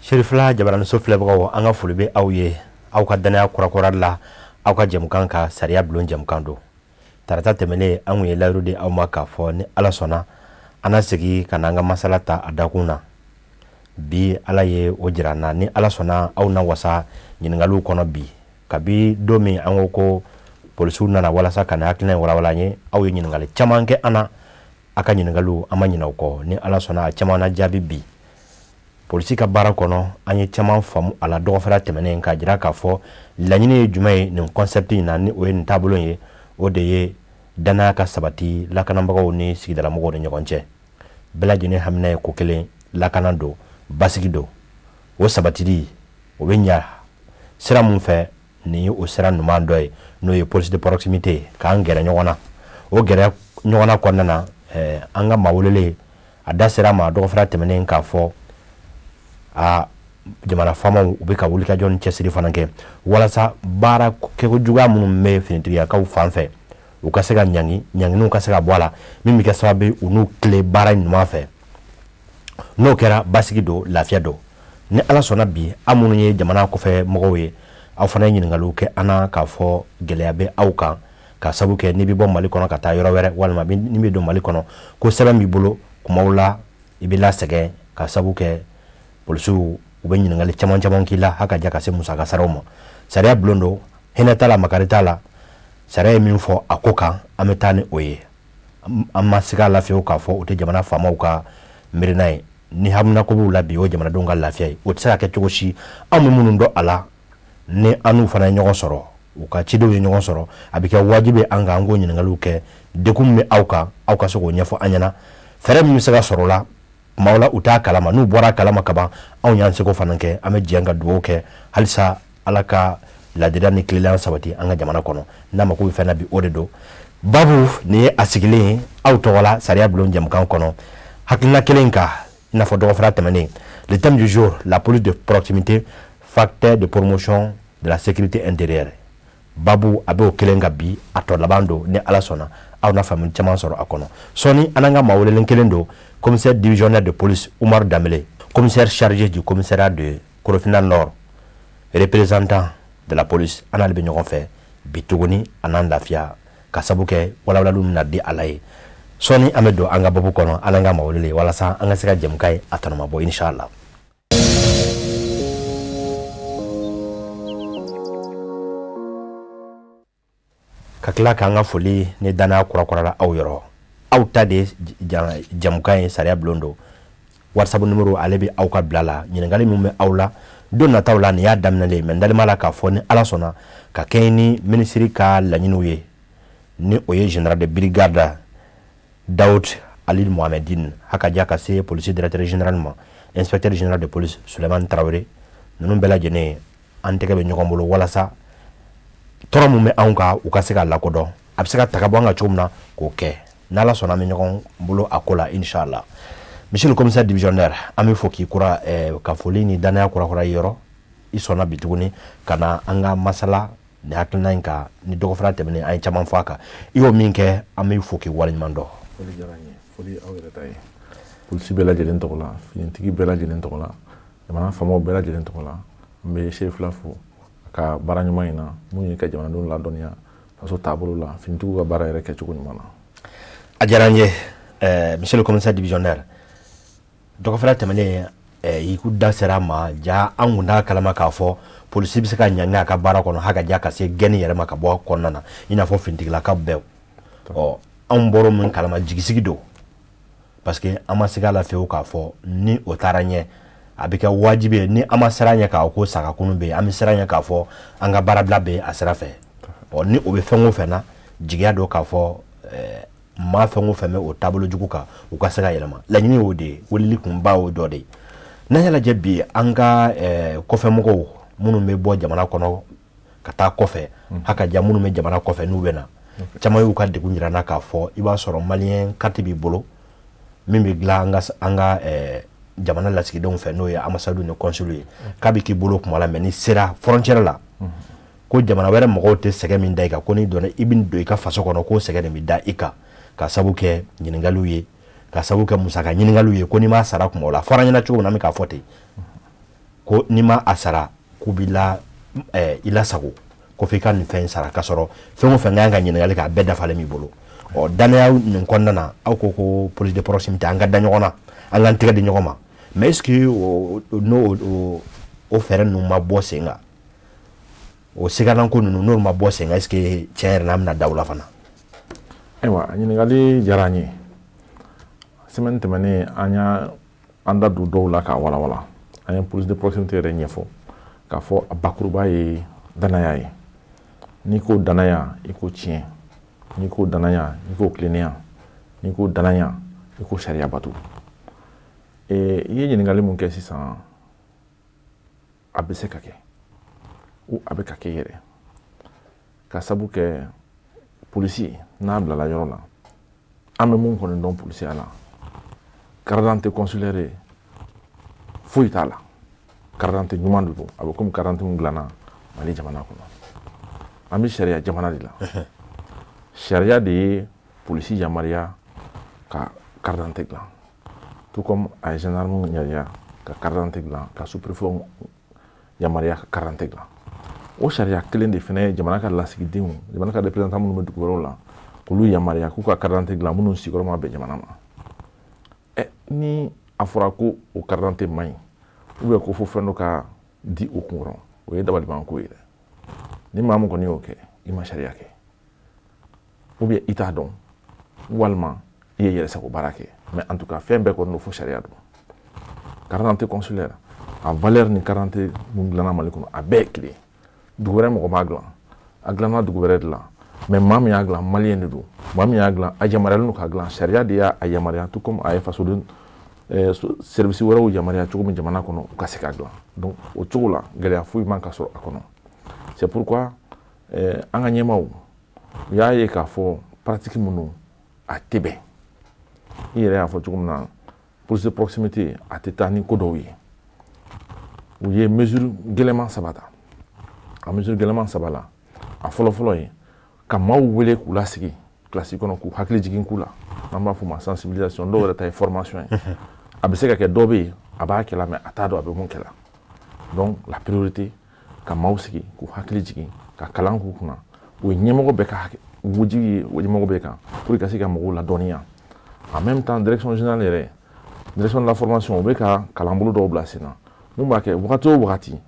Serifila Jabaraniso filɛbagaw, an ka foli bɛ aw ye aw ka danaya kurakura la, aw ka jɛmukan ka sariya bulon jɛmukan don. Tarata tɛmɛnen, an kun ye layiru di aw ma k'a fɔ ni Ala sɔnna, an na segin ka na an ka masala ta a dakun na. Bi Ala ye o jira an na, ni Ala sɔnna aw na wasa ɲininkaliw kɔnɔ bi. Kabi don min an ko ko polisiw nana walasa ka na hakilina in walawala an ye, aw ye ɲininkali caman kɛ an na. A ka ɲininkaliw, an ma ɲinɛ o kɔ, ni Ala sɔnna a caman na jaabi bi. Polisi ka baara kɔnɔ, an ye caman faamu a la dɔgɔfɛra tɛmɛnen, k'a jira k'a fɔ laɲini ye jumɛn ye nin concept in na, ni o ye nin taabolo ye, o de ye danaya ka sabati lakanabagaw ni sigidalamɔgɔw ni ɲɔgɔn cɛ. Bɛɛ lajɛlen hamina ye ko kelen, lakana don, basigi don. O sabatili o bɛ ɲa sira mun fɛ, nin ye o sira ɲuman dɔ ye, n'o ye police de proximité ye, k'an gɛrɛ ɲɔgɔn na. O gɛrɛ ɲɔgɔn na kɔnɔna na, an ka maa welelen a da sera a ma dɔgɔfɛra tɛmɛnen k'a fɔ a jamana faamaw u bɛ ka wulikajɔ ni cɛsiri fana kɛ walasa baara kɛko juguya minnu bɛ finitigilakaw fan fɛ, u ka se ka ɲangi, ɲanginiw ka se ka bɔ a la, min bɛ kɛ sababu ye u n'u tile baara ɲuman fɛ. N'o kɛra, basigi don, lafiya don. Ni Ala sɔnna bi, an minnu ye jamana kɔfɛ mɔgɔw ye, aw fana ye ɲininkaliw kɛ an na k'a fɔ gɛlɛya bɛ aw kan, ka sabu kɛ n'i bɛ bɔ Mali kɔnɔ ka taa yɔrɔ wɛrɛ, walima n'i bɛ don Mali kɔnɔ ko sɛbɛn b'i bolo, kumaw la i bɛ lasɛgɛn, ka sabu kɛ polisiw u bɛ ɲininkali caman caman k'i la, hali ka ja ka se musaka saraw ma. Sariya bulon don, hinɛ t'a la, makari t'a la. Sariya ye min fɔ a ko kan, an bɛ taa ni o ye. An ma siga a la fiyewu k'a fɔ o tɛ jamana faamaw ka miirina ye. Ni haminako b'u la bi, o ye jamanadenw ka lafiya ye. O tɛ se ka kɛ cogo si. Anw bɛ minnu dɔn a la, ni an n'u fana ye ɲɔgɔn sɔrɔ, u ka cidenw ye ɲɔgɔn sɔrɔ, a bɛ kɛ wajibi ye an kan an k'o ɲininkaliw kɛ. Degun min bɛ aw kan, aw ka se k'o ɲɛfɔ an ɲɛna. Fɛɛrɛ min bɛ se ka sɔrɔ o la, kumaw la u t'a kalama, n'u bɔra a kalama kaban, anw y'an seko fana kɛ. An bɛ jɛ ka dugawu kɛ halisa Ala ka ladiriya ni tilennenya sabati an ka jamana kɔnɔ. N'a mako bɛ fɛn na bi, o de don. Babu nin ye a sigilen ye aw tɔgɔ la sariya bulon jɛmukan kɔnɔ, hakilina kelen kan, i n'a fɔ dɔgɔfɛra tɛmɛnen. Le thème du jour, la police de proximité, facteur de promotion de la sécurité intérieure. Babu a bɛ o kelen kan bi, a tɔ laban don. Ni Ala sɔnna, aw na faamu caman sɔrɔ a kɔnɔ. Sɔɔni an n'an ka maa welelen kelen don, commissaire divisionnaire de police Umaru Danbele, commissaire chargé du commissariat de Korofina Nord, représentant de la police. An n'ale bɛ ɲɔgɔn fɛ bi tuguni, a n'an lafiya ka sabu kɛ walawalaliw bɛna di a la ye. Sɔɔni an bɛ don an ka babu kɔnɔ, an n'an ka maa welelen, walasa an ka se ka jɛmukan ye a tɔnɔmabɔ, inshallah. Ka tila k'an ka foli ni danaya kurakurala aw yɔrɔ, aw ta de ye jɛmukan ye, sariya bulon don. WhatsApp numéro ale bɛ aw ka bila la, ɲininkali min bɛ aw la don nataw la, nin y'a daminɛlen ye, mais n dalen b'a la k'a fɔ ni Ala sɔnna, ka kɛɲɛ ni minisiri ka laɲiniw ye, ni o ye général de brigade Daoud Ali Mohamedine, hakaja ka se polisi directeur général ma, inspecteur général de police Sulemani Tarawele, ninnu bɛɛ lajɛlen an tɛgɛ bɛ ɲɔgɔn bolo walasa tɔɔrɔ min bɛ anw kan, u ka se ka lakodɔn, a bɛ se ka ta ka bɔ an kan cogo min na k'o kɛ. N'Ala sɔnna, an bɛ ɲɔgɔn bolo a ko la, inshallah. Monsieur le commissaire divisionnaire, an bɛ fɔ k'i kura, ka foli ni danaya kurakura i yɔrɔ. I sɔnna bi tuguni ka na an ka masala ni hakilina in kan. Ni dɔgɔfɛra tɛmɛnen, an ye caman fɔ a kan, i y'o min kɛ, an bɛ fo k'i waleɲuman dɔn. Foli diyara n ye, foli aw yɛrɛ ta ye. Polisi bɛɛ lajɛlen tɔgɔ la, finitigi bɛɛ lajɛlen tɔgɔ la, jamana faamaw bɛɛ lajɛlen tɔgɔ la, n bɛ Serifila fo a ka baara ɲuman in na, mun ye ka jamanadenw ladɔnniya faso taabolo la, finitigiw ka baara yɛrɛ kɛcogo ɲuman na. A diyara n ye, monsieur le commissaire divisionnaire. Dɔgɔfɛra tɛmɛnen, i ku da sera a ma, ja an kun t'a kalama k'a fɔ polisi bɛ se ka ɲangi a ka baara kɔnɔ, hali ka ja ka se gɛnni yɛrɛ ma ka bɔ a kɔnɔna na, i n'a fɔ finitigilaka bɛɛ. Ɔ, anw bɔra min kalama, jigisigi don, parce que an ma siga a la fiyewu k'a fɔ ni o taara ɲɛ, a bɛ kɛ wajibi ye. Ni an ma siran ɲɛ k'a fɔ ko saga kunun bɛ yen, an bɛ siran ɲɛ k'a fɔ an ka baarabila bɛ a sira fɛ. Ɔ, ni o bɛ fɛn o fɛn na, jigiya don k'a fɔ maa fɛn o fɛn bɛ o taabolo jugu kan, u ka se ka yɛlɛma. Laɲini y'o de ye, weleli kunba y'o dɔ de ye. N'an y'a lajɛ bi, an ka kɔfɛmɔgɔw minnu bɛ bɔ jamana kɔnɔ ka taa kɔfɛ, haka ja minnu bɛ jamana kɔfɛ n'u bɛ na, caman y'u ka degun jira n na k'a fɔ i b'a sɔrɔ maliyɛn carte b'i bolo min bɛ dilan an ka jamana lasigidenw fɛ, n'o ye ambassade ni consul ye, k'a bɛ k'i bolo kuma la, mais n'i sera frontière la, ko jamana wɛrɛ mɔgɔw tɛ sɛgɛn min da i kan, ko n'i donna, i bɛ don i ka faso kɔnɔ, k'o sɛgɛn de bɛ da i kan, ka sabu kɛ ɲininkaliw ye, ka sabu kɛ musaka ɲininkaliw ye, ko n'i m'a sara kuma o la, a fɔra an ɲɛna cogo min na, an bɛ k'a fɔ ten. Ko n'i ma a sara k'u b'i la i lasago ko f'i ka nin fɛn in sara, k'a sɔrɔ fɛn o fɛn ka kan ka ɲininkali kɛ, a bɛɛ dafalen b'i bolo. Ɔ, danaya nin kɔnɔna na, aw ko ko police de proximité, an ka da ɲɔgɔn na, an k'an tɛgɛ di ɲɔgɔn ma. Mais est ce que n'o o fɛɛrɛ ninnu ma bɔ sen kan, o sigananko ninnu, n'olu ma bɔ sen kan, est ce que tiɲɛ yɛrɛ la an bɛna da o la fana? Ayiwa, ɲininkali diyara an ye. Semaine tɛmɛnen, an y'a an da don dɔw la k'a walawala. An ye police de proximité yɛrɛ ɲɛfɔ k'a fɔ a bakuruba ye danaya ye. N'i ko danaya, i ko tiɲɛ. N'i ko danaya, i ko tilennenya. N'i ko danaya, i ko sariya bato. I ye ɲininkali mun kɛ sisan, a bɛ se ka kɛ ou a bɛ ka kɛ yɛrɛ, ka sabu kɛ polisi n'a bilala yɔrɔ la, an bɛ mun kɔni dɔn polisiya la, carte d'identité consulaire foyi t'a la. Carte d'identité ɲuman de don, a bɛ komi carte d'identité min dilanna Mali jamana kɔnɔ. An bɛ sariya jamana de la. Sariya de ye polisi yamaruya ka carte d'identité dilan, tout comme a ye gendarme yamaruya ka carte d'identité dilan, ka sous-préfet yamaruya ka carte d'identité dilan. O sariya kelen de fana ye jamana ka lasigidenw, jamana ka représentant minnu bɛ dugu wɛrɛw la, k'olu yamaruya k'u ka carte d'identité dilan, minnu sigiyɔrɔ ma bɛn jamana ma. Ɛ, ni a fɔra ko o carte d'identité man ɲi, ou bien ko fo fɛn dɔ ka di o kunkɔrɔ, o ye dabalibanko ye dɛ. Ni maa min kɔni y'o kɛ, i ma sariya kɛ, ou bien i t'a dɔn, walima i ye yɛrɛsago baara kɛ. Mais en tout cas, fɛn bɛɛ kɔni don fo sariya don. Carte d'identité consulaire a valeur ni carte d'identité mun dilanna Mali kɔnɔ, a bɛɛ ye kelen. Dugu wɛrɛ mɔgɔ b'a dilan, a dilanna dugu wɛrɛ de la, mais maa min y'a dilan, malien de don. Maa min y'a dilan, a yamaruyalen don k'a dilan. Sariya de y'a yamaruya, tout comme a ye fasoden service wɛrɛw yamaruya cogo min jamana kɔnɔ u ka se k'a dilan. Donc o cogo la, gɛlɛya foyi man ka sɔrɔ a kɔnɔ. C'est pourquoi an ka ɲɛmaaw u y'a ye k'a fɔ pratique minnu a tɛ bɛn. I yɛrɛ y'a fɔ cogo min na, police de proximité a tɛ taa ni ko dɔw ye. U ye mesure gɛlɛman saba ta. A mesure gɛlɛman saba la, a fɔlɔ-fɔlɔ ye ka maaw wele k'u lasigi kilasi kɔnɔ, k'u hakili jigin k'u la, n'an b'a f'o ma sensibilisation. Dɔw yɛrɛ ta ye formation ye. A bɛ se ka kɛ dɔ bɛ yen, a b'a kɛ la, mais a t'a dɔn a bɛ mun kɛ la. Donc la priorité, ka maaw sigi k'u hakili jigin, ka kalan k'u kunna. O ye ɲɛmɔgɔ bɛɛ ka hakɛ wajibi ye, o ɲɛmɔgɔ bɛɛ kan, pour que ka se ka mɔgɔw ladɔnniya. En même temps, direction générale yɛrɛ, direction de la formation, u bɛ ka kalanbolo dɔw bila sen na mun b'a kɛ wagati o wagati,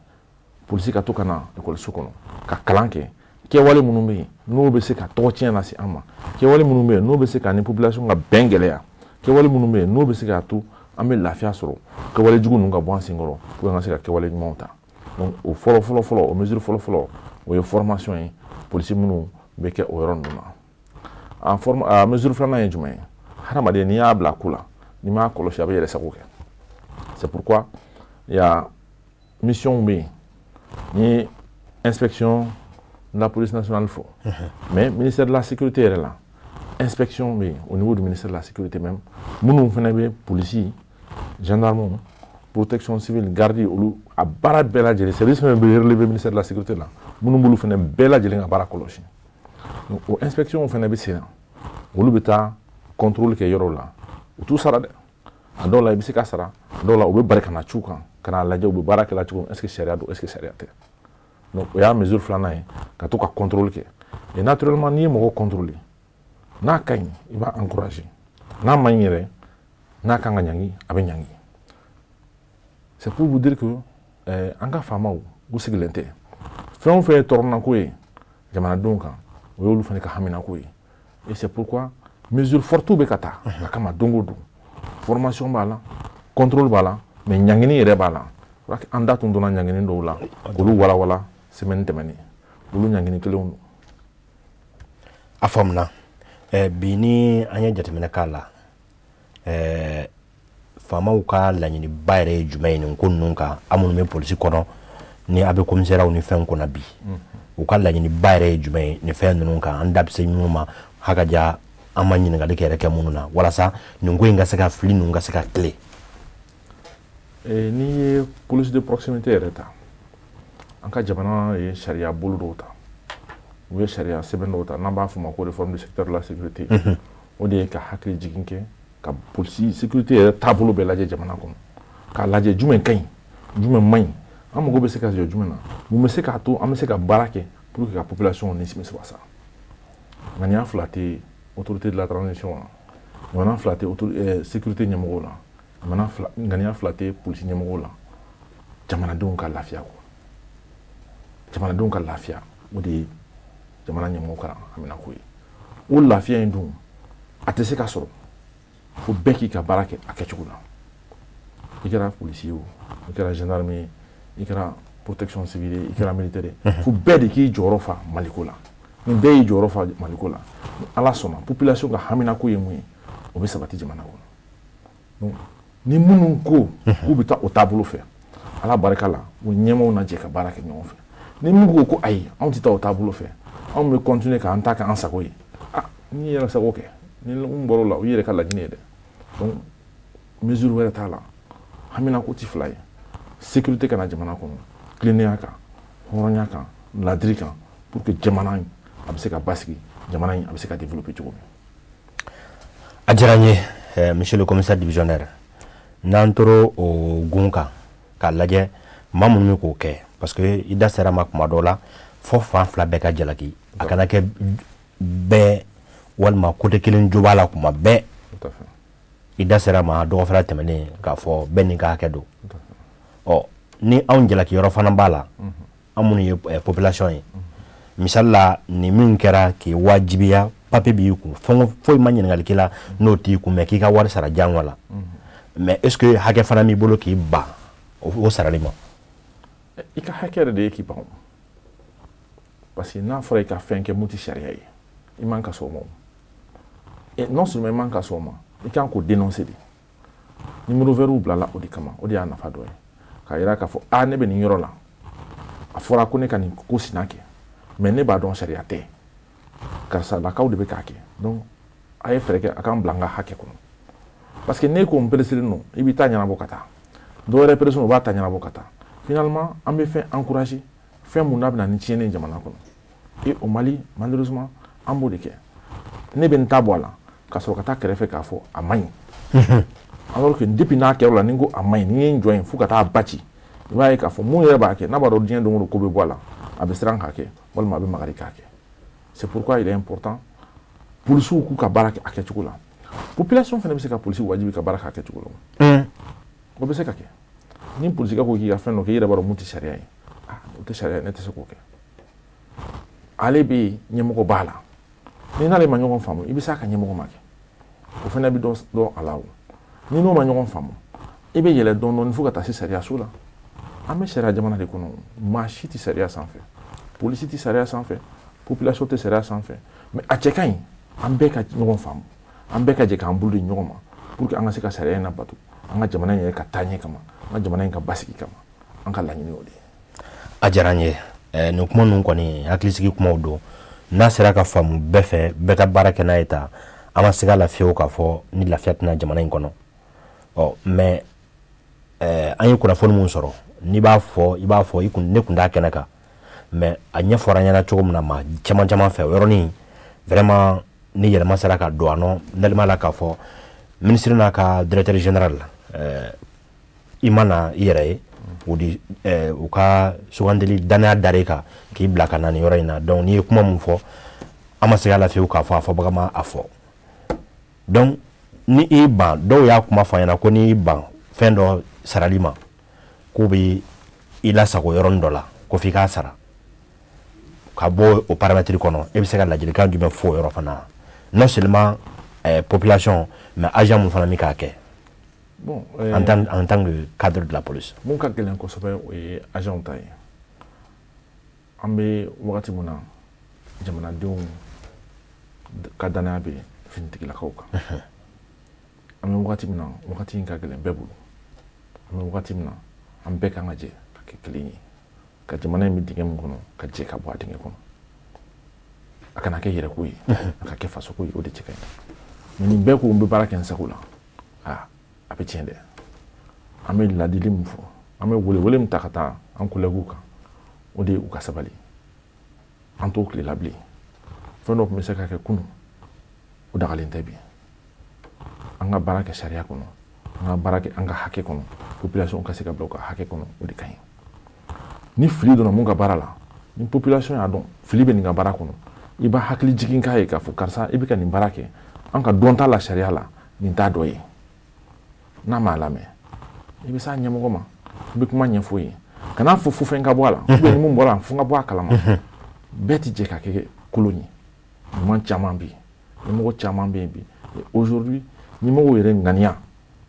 polisi ka to ka na ekɔliso kɔnɔ ka kalan kɛ. Kɛwale minnu bɛ yen n'o bɛ se ka tɔgɔ tiɲɛ lase an ma, kɛwale minnu bɛ yen n'o bɛ se ka ni population ka bɛn gɛlɛya, kɛwale minnu bɛ yen n'o bɛ se k'a to an bɛ lafiya sɔrɔ, kɛwale jugu ninnu ka bɔ an senkɔrɔ pour que an ka se ka kɛwale ɲumanw ta. Donc o fɔlɔ fɔlɔ fɔlɔ, o mesure fɔlɔ fɔlɔ, o ye formation ye, polisi minnu bɛ kɛ o yɔrɔ ninnu na. A forme a mesure filanan ye jumɛn ye? Hadamaden, n'i y'a bila ko la, n'i m'a kɔlɔsi, a bɛ yɛrɛ sago kɛ. C'est pourquoi il y a mission bɛ yen ni inspection de la police nationale fɔ, mais ministère de la sécurité yɛrɛ la, inspection bɛ yen au niveau du ministère de la sécurité même, minnu fana bɛ polisi, gendarme, protection civile, garde, olu a baara bɛɛ lajɛlen, service fɛn bɛ relever ministère de la sécurité la, minnu b'olu fana bɛɛ lajɛlen ka baara kɔlɔsi. Donc o inspection fana bɛ sen na, olu bɛ taa contrôle kɛ yɔrɔw la. U t'u sara dɛ. A dɔw la i bɛ se ka sara, a dɔw la u bɛ bari ka na cu kan ka n'a lajɛ u bɛ baara kɛ la cogo min, est ce que sariya don, est ce que sariya tɛ. Donc o y'a mesure filanan ye, ka to ka contrôle kɛ. Et naturellement, n'i ye mɔgɔ contrôler, n'a ka ɲi, i b'a encourager, n'a man ɲi yɛrɛ, n'a kan ka ɲangi, a bɛ ɲangi. C'est pour vous dire que an ka faamaw u sigilen tɛ. Fɛn o fɛn ye tɔɔrɔnako ye jamanadenw kan, o y'olu fana ka haminako ye. Et c'est pourquoi mesure forte bɛ ka ta a kama don o don. Formation b'a la, contrôle b'a la, mais ɲangini yɛrɛ b'a la. An da tun donna ɲangini dɔw la k'olu walawala semaine tɛmɛnen, olu ɲangini kelenw don. A faamuna. Bi ni an ye jateminɛ k'a la, faamaw ka laɲiniba yɛrɛ ye jumɛn ye nin ko ninnu kan? An minnu bɛ polisi kɔnɔ, ni a bɛ komisɛriyaw ni fɛnw kɔnɔ bi, u ka laɲiniba yɛrɛ ye jumɛn ye nin fɛn ninnu kan? An da bɛ se minnu ma hakaja, an ma ɲininkali kɛ yɛrɛ kɛ minnu na, walasa nin ko in ka se ka fili ninnu ka se ka tilen. N'i ye police de proximité yɛrɛ ta, an ka jamana ye sariya bolo dɔw ta, u ye sariya sɛbɛn dɔw ta, n'an b'a fɔ o ma ko réforme du secteur de la sécurité. O de ye ka hakili jigin kɛ ka polisi sécurité yɛrɛ taabolo bɛɛ lajɛ jamana kɔnɔ, k'a lajɛ jumɛn ka ɲi, jumɛn man ɲi. An mago bɛ se ka jɔ jumɛn na? Mun bɛ se k'a to an bɛ se ka baara kɛ pour que ka population nimisi wasa? Ŋaniya fila tɛ autorité de la transition la, ŋaniya fila tɛ sécurité ɲɛmɔgɔw la, ŋaniya fila tɛ polisi ɲɛmɔgɔw la. Jamanadenw ka lafiya kɔ, jamanadenw ka lafiya, o de ye jamana ɲɛmɔgɔw ka haminako ye. O lafiya in dun, a tɛ se ka sɔrɔ fo bɛɛ k'i ka baara kɛ a kɛcogo la. I kɛra polisi ye o, i kɛra gendarme ye, i kɛra protection civile ye, i kɛra militaire ye, fo bɛɛ de k'i jɔyɔrɔ fa Maliko la. Ni bɛɛ y'i jɔyɔrɔ fa Maliko la, ni Ala sɔnna, population ka haminako ye mun ye, o bɛ sabati jamana kɔnɔ. Donc ni minnu ko k'u bɛ taa o taabolo fɛ, Ala barika la, u ɲɛmaaw na jɛ ka baara kɛ ɲɔgɔn fɛ. Ni min ko ko ayi, anw tɛ taa o taabolo fɛ, anw bɛ continuer k'an ta kɛ an sago ye, ah, n'i yɛrɛ sago kɛ, ni mun bɔr'o la, o y'i yɛrɛ ka laɲini ye dɛ. Donc mesure wɛrɛ t'a la, haminako ti fila ye: sécurité ka na jamana kɔnɔ, tilennenya kan, hɔrɔnya kan, ladiri kan, pour que jamana in a bɛ se ka basigi, jamana in a bɛ se ka développer cogo min. A diyara n ye, monsieur le commissaire divisionnaire. N'an tora o gun kan k'a lajɛ, maa minnu bɛ k'o kɛ, parce que i da sera ma kuma dɔ la, fo fan fila bɛɛ ka jalaki, a kana kɛ bɛɛ walima côté kelen jo b'a la kuma bɛɛ. I da sera ma dɔgɔfɛla tɛmɛnen k'a fɔ bɛɛ n'i ka hakɛ don. Ɔ, ni anw jalaki yɔrɔ fana b'a la, an minnu ye population ye, misali la, nin min kɛra k'i wajibiya, papier b'i kun, fɛn foyi ma ɲininkali k'i la n'o t'i kun, mais k'i ka wari sara diyagoya la, mais est ce que hakɛ fana b'i bolo k'i ban o sarali ma? I ka hakɛ yɛrɛ de ye k'i ban, parce que n'a fɔra i ka fɛn kɛ mun tɛ sariya ye, i man ka sɔn o ma. Et non seulement i man ka sɔn o ma, i kan k'o dénoncer de. Numéro vert bilala o de kama, o de y'a nafa dɔ ye, k'a yira k'a fɔ a ne bɛ nin yɔrɔ la, a fɔra ko ne ka nin ko sina kɛ, mais ne b'a dɔn sariya tɛ, karisa lakaw de bɛ k'a kɛ, donc a ye fɛɛrɛ kɛ a k'an bila n ka hakɛ kɔnɔ. Parce que ne ko n pressé don, i b'i ta ɲɛnabɔ ka taa, dɔw wɛrɛ pressé, o b'a ta ɲɛnabɔ ka taa. Finalement an bɛ fɛn encourager, fɛn mun n'a bɛ na ni tiɲɛni ye jamana kɔnɔ. Et au Mali, malheureusement, an b'o de kɛ. Ne bɛ n ta bɔ a la ka sɔrɔ ka taa kɛrɛfɛ k'a fɔ a man ɲi, alors que depuis n'a kɛra o la, ni n ko a man ɲi, ni ye n jɔ yen fo ka taa ba ci, i b'a ye k'a fɔ mun yɛrɛ b'a kɛ, n'a b'a dɔn diɲɛ don o don ko bɛ bɔ a la, a bɛ siran k'a kɛ walima a bɛ makari k'a kɛ. C'est pourquoi il est important polisiw k'u ka baara kɛ a kɛcogo la. Population fana bɛ se ka polisi wajibi ka baara kɛ a kɛcogo la, o bɛ se ka kɛ. Ni polisikɛ ko k'i ka fɛn dɔ kɛ, i yɛrɛ b'a dɔn mun tɛ sariya ye, ah, o tɛ sariya ye, ne tɛ se k'o kɛ. Ale bɛ yen, ɲɛmɔgɔ b'a la, ni n'ale ma ɲɔgɔn faamu, i bɛ se a ka ɲɛmɔgɔ ma kɛ, o fana bɛ dɔ dɔn a la. O ni n'o ma ɲɔgɔn faamu, i bɛ yɛlɛ dɔɔnin dɔɔnin fo ka taa se sariya so la. An bɛ sariya jamana de kɔnɔ, maa si tɛ sariya sanfɛ, polisi tɛ sariya sanfɛ, population tɛ sariya sanfɛ, mais a cɛ ka ɲi an bɛɛ ka ɲɔgɔn faamu, an bɛɛ ka jɛ k'an bolo di ɲɔgɔn ma pour que an ka se ka sariya in labato, an ka jamana in yɛrɛ ka taa ɲɛ kama, an ka jamana in ka basigi kama. An ka laɲini o de ye. A diyara n ye. Nin kuma ninnu kɔni, hakilisigi kumaw don. N'a sera ka faamu bɛɛ fɛ, bɛɛ ka baara kɛ n'a ye ta, an ma se ka lafiya k'a fɔ ni lafiya tɛna jamana in kɔnɔ. Ɔ, mais an ye kunnafoni mun sɔrɔ, n'i b'a fɔ, i b'a fɔ i kun, ne kun t'a kɛnɛ kan, mais a ɲɛfɔra an ɲɛna cogo min na maa caman caman fɛ, o yɔrɔnin vraiment, ni yɛlɛma sera ka don a nɔ, n la k'a fɔ minisiri n'a ka directeur général, i ma na i yɛrɛ ye, o di u ka sugandili danaya dar'e kan k'i bila ka na nin yɔrɔ in na. Donc n'i ye kuma mun fɔ, an ma se ka lafiyewu k'a fɔ a fɔbaga ma a fɔ. Donc ni i ban, dɔw y'a kuma fɔ an ɲɛna ko n'i ban fɛn dɔ sarali ma, k'u bɛ i lasago yɔrɔnin dɔ la, ko f'i k'a sara ka bɔ o paramètre kɔnɔ. E bɛ se ka ladilikan jumɛn fɔ o yɔrɔ fana, non seulement population, mais agent mun fana bɛ k'a kɛ? Bon, en tant que cadre de la police. Mun ka gɛlɛn kosɛbɛ, o ye agent ta ye. An bɛ wagati mun na, jamanadenw ka danaya bɛ finitigilakaw kan. An bɛ wagati min na, wagati in ka gɛlɛn bɛɛ bolo. An bɛ wagati min na, an bɛɛ kan ka jɛ ka kɛ kelen ye ka jamana in bɛ dingɛ min kɔnɔ, ka jɛ ka bɔ a dingɛ kɔnɔ. A kana kɛ yɛrɛko ye, a ka kɛ fasoko ye, o de cɛ ka ɲi. Mais nin bɛɛ ko n bɛ baara kɛ n sago la, aa, a bɛ tiɲɛ dɛ. An bɛ ladili min fɔ, an bɛ welewele min ta ka taa an collègues kan, o de ye u ka sabali. An t'o tile la bilen. Fɛn dɔ tun bɛ se ka kɛ kunun, o dagalen tɛ bi. An ka baara kɛ sariya kɔnɔ, an ka baara kɛ an ka hakɛ kɔnɔ, population ka se ka bila u ka hakɛ kɔnɔ, o de ka ɲi. Ni fili donna mun ka baara la, ni population y'a dɔn fili bɛ nin ka baara kɔnɔ, i b'a hakili jigin k'a ye k'a fɔ karisa i bɛ ka nin baara kɛ, an ka dɔn t'a la sariya la, nin t'a dɔ ye. N'a m'a lamɛn, i bɛ s'a ɲɛmɔgɔ ma, i bɛ kuma ɲɛf'o ye. Kana fɔ fo fɛn ka bɔ a la, ou bien ni mun bɔra fo n ka bɔ a kalama. Bɛɛ ti jɛ ka kɛ kolon ye. Ɲuman caman bɛ yen, ɲɛmɔgɔ caman bɛ yen bi. Aujourd'hui, ɲɛmɔgɔw yɛrɛ ŋaniya,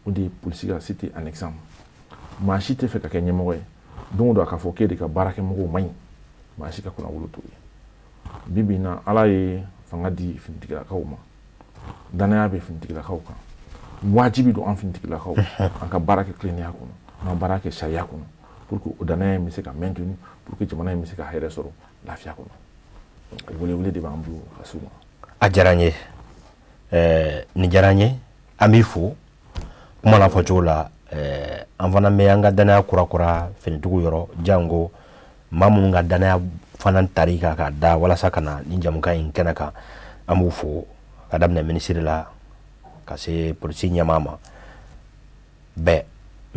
o de ye polisi ka citer en exemple. Maa si tɛ fɛ ka kɛ ɲɛmɔgɔ ye don o don a ka fɔ k'e de ka baarakɛmɔgɔw man ɲi, maa si ka kunnawolo t'o ye. Bi bi in na, Ala ye fanga di finitigilakaw ma, danaya bɛ finitigilakaw kan. Wajibi don an finitigilakaw an ka baara kɛ tilennenya kɔnɔ, an ka baara kɛ sariya kɔnɔ, pour que o danaya in bɛ se ka maintenir, pour que jamana in bɛ se ka hɛrɛ sɔrɔ lafiya kɔnɔ. Donc welewele de b'an bolo ka s'u ma. A diyara n ye, nin diyara n ye, an b'i fo kuma n'a fɔcogo la. An fana bɛ an ka danaya kura finitigiw yɔrɔ, jango maa minnu ka danaya fana tari kan k'a da walasa ka na nin jamukan in kɛnɛ kan. An b'u fo ka daminɛ minisiri la ka se polisi ɲɛmaa ma, bɛɛ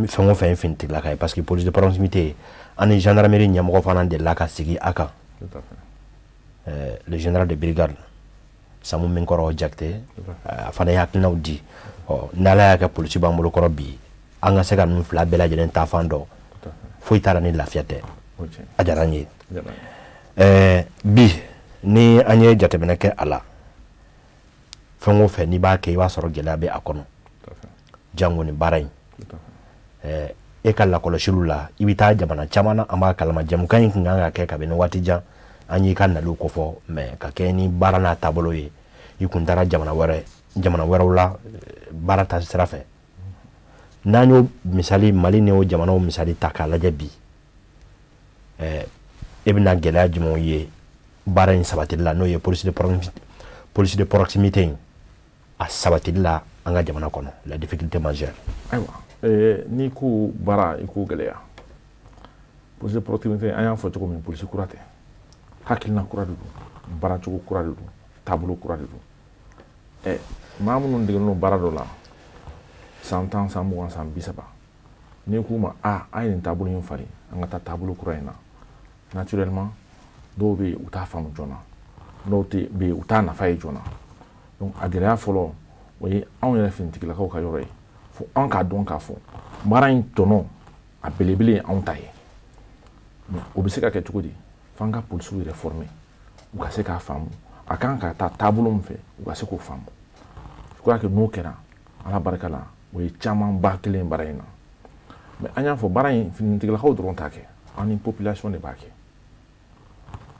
fɛn o fɛn ye finitigilaka ye, parce que police de proximité an ni gendarmerie ɲɛmɔgɔ fana delila ka sigi a kan, le général de brigade Samu Minkɔrɔ Jakite, a fana ye hakilinaw di. Ɔ n'Ala y'a kɛ polisi b'an bolo kɔrɔ bi, an ka se ka ninnu fila bɛɛ lajɛlen ta fan dɔn, foyi t'a la ni lafiya tɛ. A diyara n ye. Bi ni an ye jateminɛ kɛ a la, fɛn o fɛn n'i b'a kɛ, i b'a sɔrɔ gɛlɛya bɛ a kɔnɔ, jango nin baara in. E ka lakɔlɔsiliw la, i bɛ taa jamana caman na, an b'a kalama jamukan in kun kan ka kɛ kabini waati jan, an y'i ka naliw kofɔ, mɛ ka kɛ ni baara n'a taabolo ye, i kun taara jamana wɛrɛw la baara ta sira fɛ. N'an y'o misali, Mali ni o jamanaw misali ta k'a lajɛ bi, e bɛna gɛlɛya jumɛnw ye baara in sabatili la, n'o ye police de proximité in a sabatili la an ka jamana kɔnɔ, la difficulté majeure? Ayiwa, n'i ko baara, i ko gɛlɛya. Police de proximité, an y'a fɔ cogo min, polisi kura tɛ, hakilina kura de don, baaracogo kura de don, taabolo kura de don. Maa minnu degelen don baara dɔ la san 10, san 20, san 30, n'i k'u ma a ye nin taabolo in falen, an ka taa taabolo kura in na, naturellement dɔw bɛ yen u t'a faamu joona, dɔw bɛ yen u t'a nafa ye joona. Donc a gɛlɛya fɔlɔ, o ye anw yɛrɛ finitigilakaw ka yɔrɔ ye. Fo an k'a dɔn k'a fɔ baara in tɔnɔ a belebele ye anw ta ye. Mais o bɛ se ka kɛ cogo di? F'an ka polisiw yɛrɛ former, u ka se k'a faamu a kan ka taa taabolo min fɛ, u ka se k'o faamu. Je crois que n'o kɛra, Ala barika la, o ye camanba kelen baara in na. Mais an y'a fɔ, baara in finitigilakaw dɔrɔn t'a kɛ, an ni population de b'a kɛ.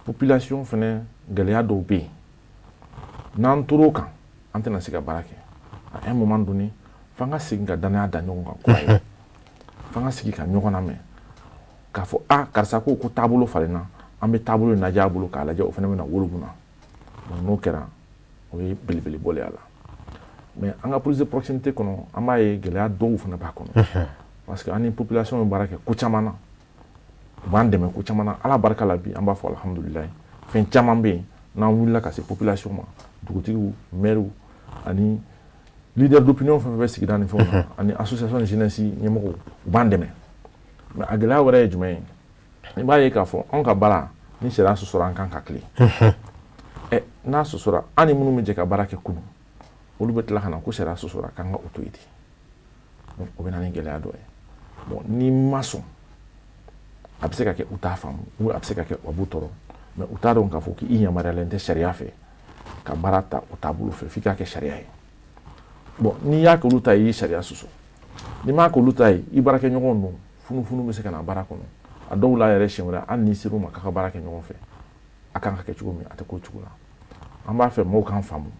Population fɛnɛ gɛlɛya dɔw bɛ yen, n'an tor'o kan, an tɛna se ka baara kɛ. À un moment donné, f'an ka segin ka danaya da ɲɔgɔn kan kura ye, f'an ka sigi ka ɲɔgɔn lamɛn k'a fɔ karisa ko taabolo falenna, an bɛ taabolo in lajɛ a bolo k'a lajɛ o fana bɛna wolo mun na. Donc n'o kɛra, o ye belebele bɔlen a la. Mais an ka police de proximité kɔnɔ, an b'a ye gɛlɛya dɔw fana b'a kɔnɔ, parce que an ni population bɛ baara kɛ ko caman na, u b'an dɛmɛ ko caman na. Ala barika la bi, an b'a fɔ alhamdulilayi, fɛn caman bɛ yen n'an wulila ka se population ma, dugutigiw, maires ani leader d'opinion fɛn fɛn bɛ sigida ni fɛnw na, ani association de jeunesse ɲɛmɔgɔw, u b'an dɛmɛ. Mais a gɛlɛya wɛrɛ ye jumɛn ye? I b'a ye k'a fɔ anw ka baara, ni sariya sɔsɔra, an kan ka tilen. N'a sɔsɔra, an ni minnu bɛ jɛ ka baara kɛ kunun, olu bɛ tila ka na ko sariya sɔsɔra, k'an ka o to yen ten. Donc o bɛ na ni gɛlɛya dɔ ye. Bon, n'i ma sɔn, a bɛ se ka kɛ u t'a faamu, ou a bɛ se ka kɛ a b'u tɔɔrɔ, mais u t'a dɔn k'a fɔ k'i yamaruyalen tɛ sariya fɛ ka baara ta o taabolo fɛ, f'i k'a kɛ sariya ye. Bon, n'i y'a k'olu ta ye, i ye sariya sɔsɔ. N'i m'a k'olu ta ye, i baarakɛɲɔgɔnw don, funufunu bɛ se ka na baara kɔnɔ. A dɔw la yɛrɛ, siɲɛ wɛrɛ, hali n'i ser'u ma k'a ka baara kɛ ɲɔgɔn fɛ, a kan ka kɛ cogo min, a tɛ k'o cogo la. An b'a fɛ mɔgɔw k'an faamu,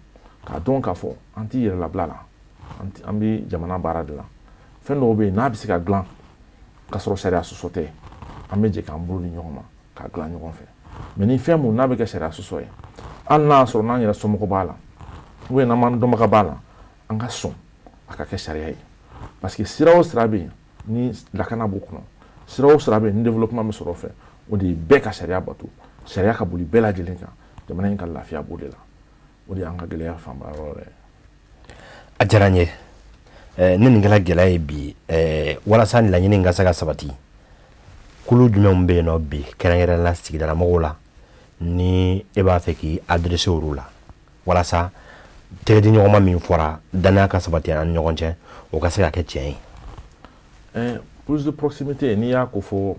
k'a dɔn k'a fɔ an t'i yɛrɛ labila la, an bɛ jamana baara de la. Fɛn dɔw bɛ yen n'a bɛ se ka dilan k'a sɔrɔ sariya sɔsɔ tɛ, an bɛ jɛ k'an bolo di ɲɔgɔn ma k'a dilan ɲɔgɔn fɛ. Mais ni fɛn mun n'a bɛ kɛ sariya sɔsɔ ye, hali n'a y'a sɔrɔ n'an yɛrɛ somɔgɔ b'a la, ou bien n'an m'an dɔnbaga b'a la, an ka sɔn a ka kɛ sariya ye. Parce que sira o sira bɛ yen ni lakana b'o kɔnɔ, sira o sira bɛ yen ni développement bɛ sɔrɔ o fɛ, o de ye bɛɛ ka sariya bato, sariya ka boli bɛɛ lajɛlen kan, jamana in ka lafiya b'o de la. O de y'an ka gɛlɛya fanba yɔrɔ yɛrɛ ye. A diyara n ye. Ni nin kɛra gɛlɛya ye bi, walasa laɲini in ka se ka sabati, Kulu jumɛnw bɛ yen nɔ bi kɛrɛnkɛrɛnnen la sigidala mɔgɔw la ni e b'a fɛ k'i adresser olu la walasa tɛgɛdiɲɔgɔnma min fɔra danaya ka sabati an ni ɲɔgɔn cɛ, o ka se ka kɛ tiɲɛ ye? Police de proximité, n'i y'a ko fɔ,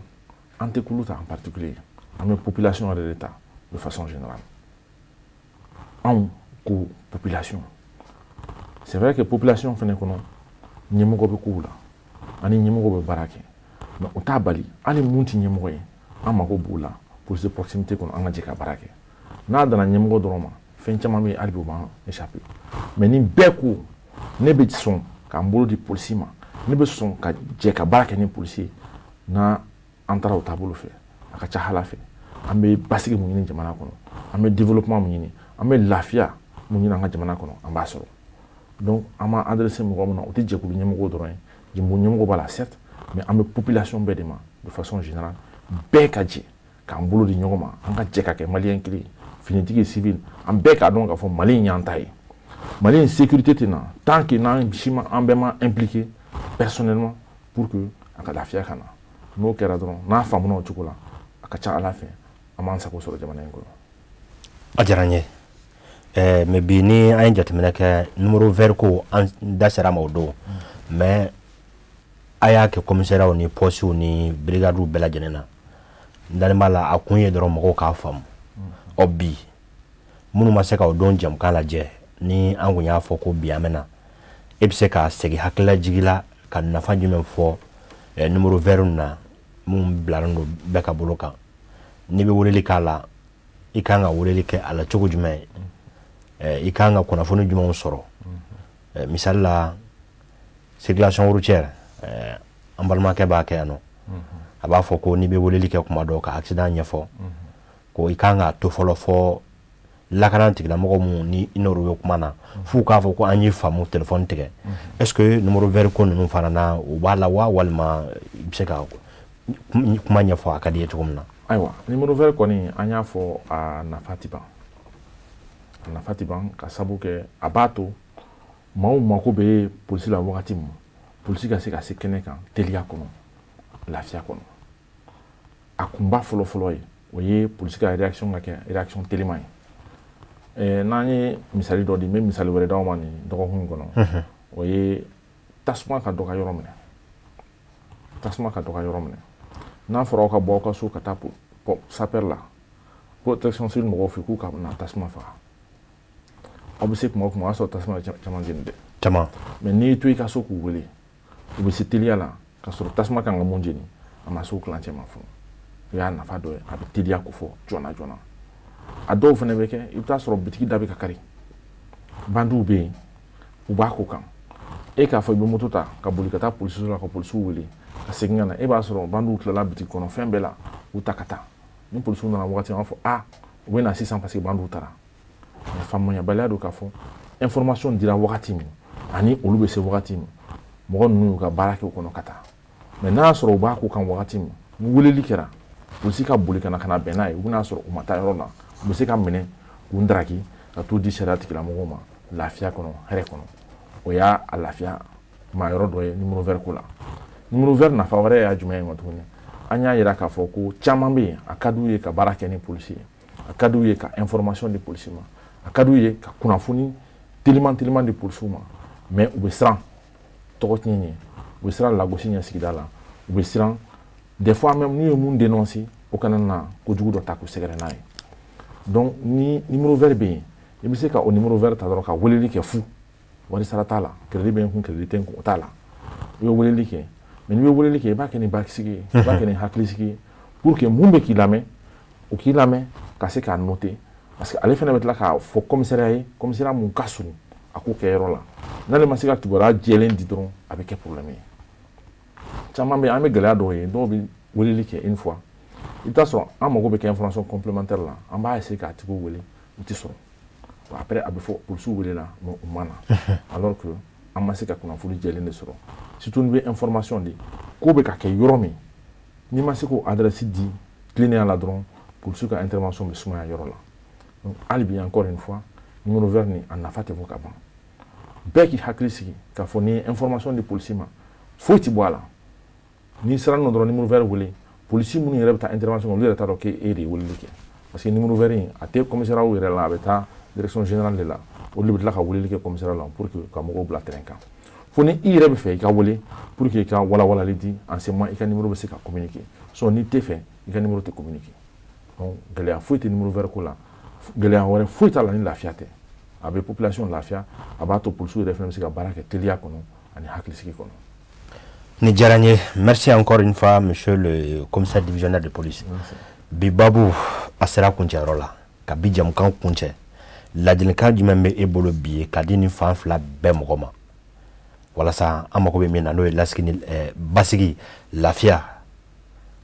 an tɛ kulu ta en particulier, an bɛ population yɛrɛ de ta de façon générale. Anw ko population, c'est vrai que population fɛnɛ kɔnɔ ɲɛmɔgɔ bɛ kow la, ani ɲɛmɔgɔ bɛ baara kɛ, mais o t'a bali hali mun tɛ ɲɛmɔgɔ ye, an mago b'o la police de proximité kɔnɔ, an ka jɛ ka baara kɛ. N'a danna ɲɛmɔgɔ dɔrɔn ma, fɛn caman bɛ yen hali bi o b'an échappé. Mais ni bɛɛ ko ne bɛ sɔn k'an bolo di polisi ma, ne bɛ sɔn ka jɛ ka baara kɛ ni polisi ye, n'a an taara o taabolo fɛ, a ka ca ala fɛ an bɛ basigi mun ɲini jamana kɔnɔ, an bɛ développement mun ɲini, an bɛ lafiya mun ɲini an ka jamana kɔnɔ, an b'a sɔrɔ. Donc an b'an adressé mɔgɔ min na, o tɛ jɛkulu ɲɛmɔgɔw dɔrɔn ye, jɛkulu ɲɛmɔgɔw b'a la certes, mais an bɛ population bɛɛ de ma de façon générale. Bɛɛ ka jɛ k'an bolo di ɲɔgɔn ma, an ka jɛ ka kɛ maliyɛn kelen ye, finitigi, civil, an bɛɛ k'a dɔn k'a fɔ Mali in y'an ta ye. Mali in sécurité tɛ na tant que n'an si ma, an bɛɛ ma impliqué personnellement pour que a ka lafiya ka na. N'o kɛra dɔrɔn, n'a faamuna o cogo la, a ka ca ala fɛ an b'an sago sɔrɔ jamana in kɔnɔ. A diyara n ye. Mais bi ni an ye jateminɛ kɛ, numéro vert ko an da sera a ma o don, mais a y'a kɛ commissariat ni poste ni brigade bɛɛ lajɛlen na. N dalen b'a la, a kun ye dɔrɔn mɔgɔw k'a faamu. Ɔ bi minnu ma se ka o don jamukan lajɛ, ni an kun y'a fɔ ko bi an bɛ na, e bɛ se ka segin hakililajigi la ka nafa jumɛn fɔ numéro vert na mun bilalen don bɛɛ ka bolo kan? N'i bɛ weleli k'a la, i kan ka weleli kɛ a la cogo jumɛn? I kan ka kunnafoni jumɛnw sɔrɔ? Misali la, circulation routière, an balimakɛ b'a kɛ yan nɔ, a b'a fɔ ko n'i bɛ weleli kɛ kuma dɔ ka accident ɲɛfɔ, ko i kan k'a to fɔlɔ fɔ lakana tigilamɔgɔ mun ni i n'olu bɛ kuma na, f'u k'a fɔ ko an y'i faamu, téléphone tigɛ. Est ce que numéro vert ko ninnu fana na, o b'a la wa, walima i bɛ se ka kuma ɲɛfɔ a ka di i ye cogo min na? Ayiwa, numéro vert kɔni, an y'a fɔ, a nafa ti ban, a nafa ti ban, ka sabu kɛ a b'a to maaw mako bɛ polisi la wagati min, polisi ka se ka se kɛnɛ kan teliya kɔnɔ, lafiya kɔnɔ. A kunba fɔlɔ-fɔlɔ ye o ye polisi ka réaction ka kɛ réaction teliman ye. N'an ye misali dɔ di, n bɛ misali wɛrɛ d'aw ma nin dɔgɔkun in kɔnɔ, o ye tasuma ka dɔ ka yɔrɔ minɛ. Tasuma ka dɔ ka yɔrɔ minɛ, n'a fɔra aw ka bɔ aw ka so ka taa sapeur la, protection civile mɔgɔw fɛ k'u ka na tasuma faga, aw bɛ se kuma o kuma, o y'a sɔrɔ tasuma caman jeni dɛ. Caman. Mais n'i to i ka so k'u wele, u bɛ se teliya la, ka sɔrɔ tasuma kan ka mun jeni, a ma se o kilancɛ ma fɔlɔ. O y'a nafa dɔ ye, a bɛ teliya ko fɔ joona joona. A dɔw fana bɛ kɛ, i bɛ taa sɔrɔ bitigi da bɛ ka kari, bandiw bɛ yen, u b'a ko kan. E k'a fɔ i bɛ moto ta ka boli ka taa polisiso la ka polisiw wele ka segin ka na, e b'a sɔrɔ bandiw tilala bitigi kɔnɔ fɛn bɛɛ la, u ta ka taa. Ni polisiw nana wagati min, an b'a fɔ a u bɛ na sisan parce que bandiw taara. Mais faamuyabaliya don k'a fɔ information dira wagati min ani olu bɛ se wagati min, mɔgɔ ninnu y'u ka baara kɛ o kɔnɔ ka taa. Mais n'a y'a sɔrɔ u b'a ko kan wagati min, ni weleli kɛra, polisi ka boli ka na ka na bɛn n'a ye, u bɛna sɔrɔ u ma taa yɔrɔ la, u bɛ se ka minɛ k'u daraki ka t'u di sariya tigilamɔgɔw ma lafiya kɔnɔ, hɛrɛ kɔnɔ. O y'a a lafiya maa yɔrɔ dɔ ye numéro vert ko la. Numéro vert nafa wɛrɛ y'a jumɛn ye ma tuguni? An y'a yira k'a fɔ ko caman bɛ yen, a ka d'u ye ka baara kɛ ni polisi ye, a ka d'u ye ka information di polisi ma, a ka d'u ye ka kunnafoni teliman teliman di polisiw ma, mais u bɛ siran tɔgɔ tiɲɛ ɲɛ, u bɛ siran lagosi ɲɛ sigida la, u bɛ siran des fois même n'u ye mun dénoncer, o kana na kojugu dɔ ta k'u sɛgɛrɛ n'a ye. Donc ni numéro vert bɛ yen, i bɛ se ka o numéro vert ta dɔrɔn ka weleli kɛ fu, wari sara t'a la, crédit bɛ n kun, crédit tɛ n kun, o t'a la. I bɛ weleli kɛ, mais n'i bɛ weleli kɛ, i b'a kɛ ni basigi ye, i b'a kɛ ni hakilisigi ye, pour que mun bɛ k'i lamɛn, o k'i lamɛn ka se k'a noter, parce que ale fana bɛ tila k'a fɔ commissariat ye, commissariat mun ka surun a ko kɛyɔrɔ la. N'ale ma se ka kibaruya jɛlen di dɔrɔn, a bɛ kɛ problème ye. Caman bɛ yen, an bɛ gɛlɛya dɔw ye, dɔw bɛ weleli kɛ une fois, i bɛ taa sɔrɔ an mago bɛ kɛ information complémentaire la, an b'a essayer k'a tigiw wele, u tɛ sɔrɔ. Après a bɛ fɔ polisiw welela, mais u ma na, alors que an ma se ka kunnafoni jɛlen de sɔrɔ. Surtout n'i bɛ information di ko bɛ ka kɛ yɔrɔ min, n'i ma se k'o adresse di tilennenya la dɔrɔn, polisiw ka intervention bɛ sumaya yɔrɔ la. Donc hali bi, encore une fois, numéro vert nin, a nafa tɛ fɔ ka ban. Bɛɛ k'i hakili sigi k'a fɔ n'i ye information di polisi ma, foyi tɛ bɔ a la. N'i siran nɔ dɔrɔn, numéro vert wele, Polisi minnu yɛrɛ bɛ taa intervention, olu yɛrɛ t'a dɔn k'e de ye weleli kɛ, parce que numéro vert in, a tɛ commissariat yɛrɛ la, a bɛ taa direction générale de la. Olu de bɛ tila ka weleli kɛ commissariat la pour que ka mɔgɔw bila terrain kan. Fo ni i yɛrɛ bɛ fɛ i ka wele pour que i ka walawalali di, en ce moment i ka numéro bɛ se ka communiquer. Sinon n'i tɛ fɛ, i ka numéro tɛ communiquer. Donc gɛlɛya foyi tɛ numéro vert ko la, gɛlɛya wɛrɛ foyi t'a la ni lafiya tɛ. A bɛ population lafiya, a b'a to polisiw yɛrɛ fana bɛ se ka baara kɛ teliya kɔnɔ ani hakilisigi kɔnɔ. Ni diyara n ye. Merci encore une fois, monsieur le commissaire divisionnaire de police. Bi babu a sera kuncɛyɔrɔ la. Ka bi jamukan kuncɛ, ladilikan jumɛn bɛ e bolo bi ye ka di nin fan fila bɛɛ mɔgɔ ma, walasa an mago bɛ min na, n'o ye lasigi ni basigi, lafiya,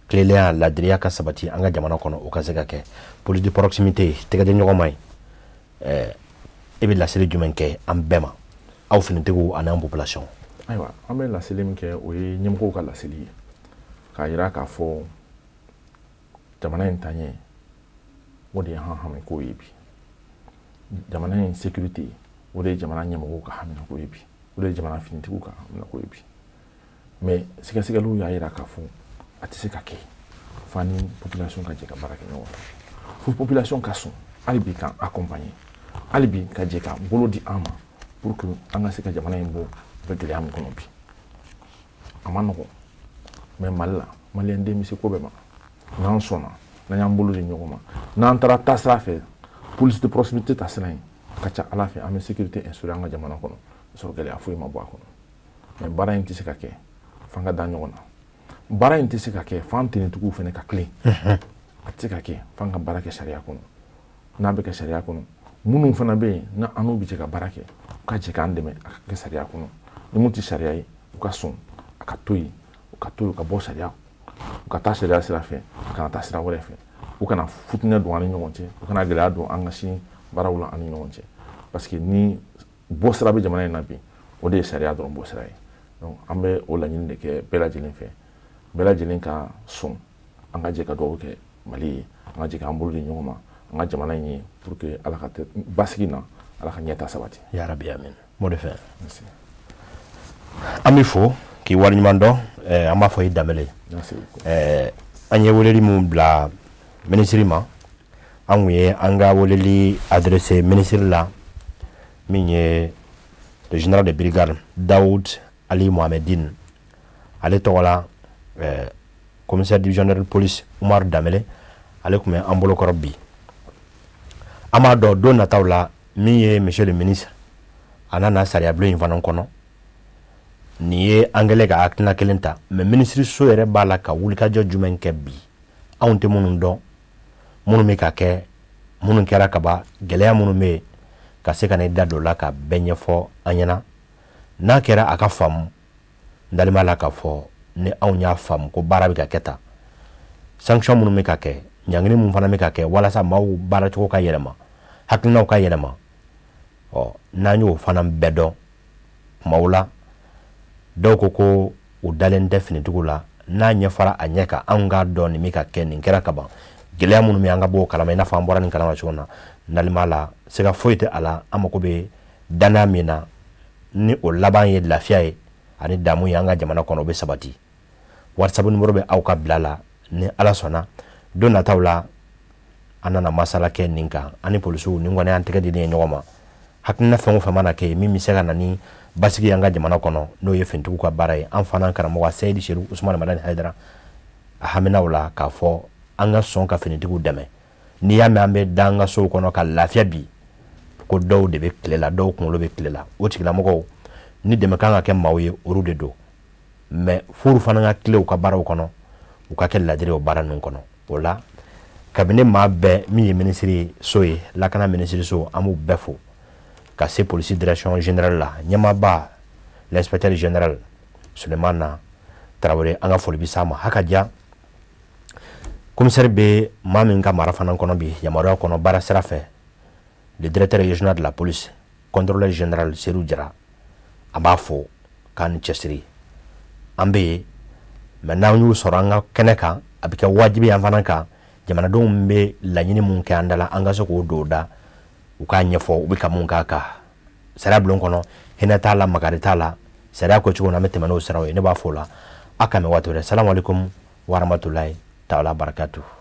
tilelenya, ladiriya ka sabati an ka jamana kɔnɔ, o ka se ka kɛ? Police de proximité, tɛgɛdiɲɔgɔnma ye, e bɛ laseli jumɛn kɛ an bɛɛ ma, aw finitigiw ani an population? Ayiwa, an bɛ laseli min kɛ, o ye ɲɛmɔgɔw ka laseli ye, k'a yira k'a fɔ jamana in taaɲɛ, o de ye an hamiko ye bi. Jamana in sécurité, o de ye jamana ɲɛmɔgɔw ka haminako ye bi, o de ye jamana finitigiw ka haminako ye bi. Mais sɛgɛsɛgɛliw y'a yira k'a fɔ a tɛ se ka kɛ f'a ni population ka jɛ ka baara kɛ ɲɔgɔn fɛ. Fo population ka sɔn hali bi k'an accompagner, hali bi ka jɛ ka bolo di an ma pour que an ka se ka jamana in bɔ bɛ gɛlɛya min kɔnɔ bi. A ma nɔgɔn, mais Mali la, maliyɛn den bɛ se ko bɛɛ ma. N'an sɔnna, n'an y'an bolo di ɲɔgɔn ma, n'an taara taasira fɛ, police de proximité taasira in, a ka ca Ala fɛ, an bɛ sécurité instaurer an ka jamana kɔnɔ ka sɔrɔ gɛlɛya foyi ma bɔ a kɔnɔ. Mais baara in tɛ se ka kɛ f'an ka da ɲɔgɔn na. Baara in tɛ se ka kɛ f'an tenitigiw fana ka tilen. A tɛ se ka kɛ f'an ka baara kɛ sariya kɔnɔ. N'a bɛ kɛ sariya kɔnɔ, minnu fana bɛ yen n'an n'u bɛ jɛ ka baara kɛ, u ka jɛ k'an dɛmɛ a ka kɛ sariya kɔnɔ. Ni mun tɛ sariya ye, u ka sɔn a ka to yen, u ka to yen, u ka bɔ sariya, u ka taa sariya sira fɛ, u kana taa sira wɛrɛ fɛ. U kana futinɛ don an ni ɲɔgɔn cɛ, u kana gɛlɛya don an ka sini baaraw la an ni ɲɔgɔn cɛ, parce que ni bɔ sira bɛ jamana in na bi, o de ye sariya dɔrɔn bɔ sira ye. Donc an bɛ o laɲini de kɛ bɛɛ lajɛlen fɛ, bɛɛ lajɛlen ka sɔn an ka jɛ ka dugawu kɛ Mali ye, an ka jɛ k'an bolo di ɲɔgɔn ma an ka jamana in ye, pour que Ala ka basigi na, Ala ka ɲɛta sabati. Ya rabi, amin. Mot de fin. Merci. An b'i fo k'i waleɲuman dɔn. An b'a fɔ i Danbele. Merci beaucoup. An ye weleli mun bila minisiri ma, an kun ye an ka weleli adressé minisiri la, min ye le général de brigade Daoud Ali Mohamedine, ale tɔgɔ la, commissaire divisionnaire de police Umar Danbele, ale tun bɛ an bolokɔrɔ bi. An b'a dɔn don nataw la, min ye monsieur le ministre, a nana sariya bulon in fana kɔnɔ. Nin ye an kɛlen ka hakilina kelen ta, mais minisiri so yɛrɛ b'a la ka wulikajɔ jumɛn kɛ bi, anw tɛ minnu dɔn, minnu bɛ ka kɛ, minnu kɛra ka ban, gɛlɛya minnu bɛ yen, ka se ka na i da don o la ka bɛɛ ɲɛfɔ an ɲɛna. N'a kɛra a ka faamu, n dalen b'a la k'a fɔ ni anw y'a faamu ko baara bɛ ka kɛ tan, sanction minnu bɛ ka kɛ, ɲangini minnu fana bɛ ka kɛ walasa maaw baaracogo ka yɛlɛma, hakilinaw ka yɛlɛma, ɔ n'an y'o fana bɛɛ dɔn. Kumaw la, dɔw ko ko u dalen tɛ finitigiw la. N'a ɲɛfɔra a ɲɛ kan, anw k'a dɔn nin bɛ ka kɛ, nin kɛra ka ban, gɛlɛya minnu bɛ, an ka bɔ o kalama, i n'a fɔ an bɔra nin kalama cogo min na. N dalen b'a la, siga foyi tɛ a la, an mako bɛ danaya min na, ni o laban ye lafiya ye ani damu ye an ka jamana kɔnɔ, o bɛ sabati. WhatsApp numéro bɛ aw ka bila la. Ni Ala sɔnna, don nataw la, an nana masala kɛ nin kan ani polisiw. Nin kɔni y'an tɛgɛ di ye ɲɔgɔn ma. Hakilina fɛn o fɛn mana kɛ min bɛ se ka na ni basigi an ka jamana kɔnɔ, n'o ye finitigiw ka baara ye, an fana karamɔgɔ Seyidi Seru Usumani Madani Hayidara, a haminaw la k'a fɔ an ka sɔn ka finitigiw dɛmɛ. N'i y'a mɛn an bɛ da an ka sow kɔnɔ ka lafiya bi, ko dɔw de bɛ tile la, dɔw kunkolo bɛ tile la, o tigilamɔgɔw ni dɛmɛ kan ka kɛ maaw ye, olu de don. Mais f'olu fana ka tile u ka baaraw kɔnɔ, u ka kɛ ladiri o baara ninnu kɔnɔ. O la, kabini maa bɛɛ min ye minisiri so ye, lakana minisiri so, an b'u bɛɛ fo, ka se polisi direction générale la, ɲɛmaaba l'inspecteur général Sulemana Tarawele, an ka foli bɛ s'a ma. Haka diya commissaire bɛ maa min ka mara fana kɔnɔ bi, yamaruya kɔnɔ baara sira fɛ, le directeur régional de la police, contrôleur général Seydou Jara, an b'a fo k'a ni cɛsiri. An bɛ yen mɛ, n'an y'u sɔrɔ an ka kɛnɛ kan, a bɛ kɛ wajibi an fana kan, jamanadenw bɛ laɲini mun kɛ an da la, an ka se k'o don o da, u k'a ɲɛfɔ u bɛ ka mun k'a kan. Sariya bulon kɔnɔ, hinɛ t'a la, makari t'a la, sariya ko cogo min na, an bɛ tɛmɛ n'o siraw ye. Ne b'a fɔ o la, a k'an bɛn waati wɛrɛ. Salamu aleykum wa rahmatulahi. taala barakatu.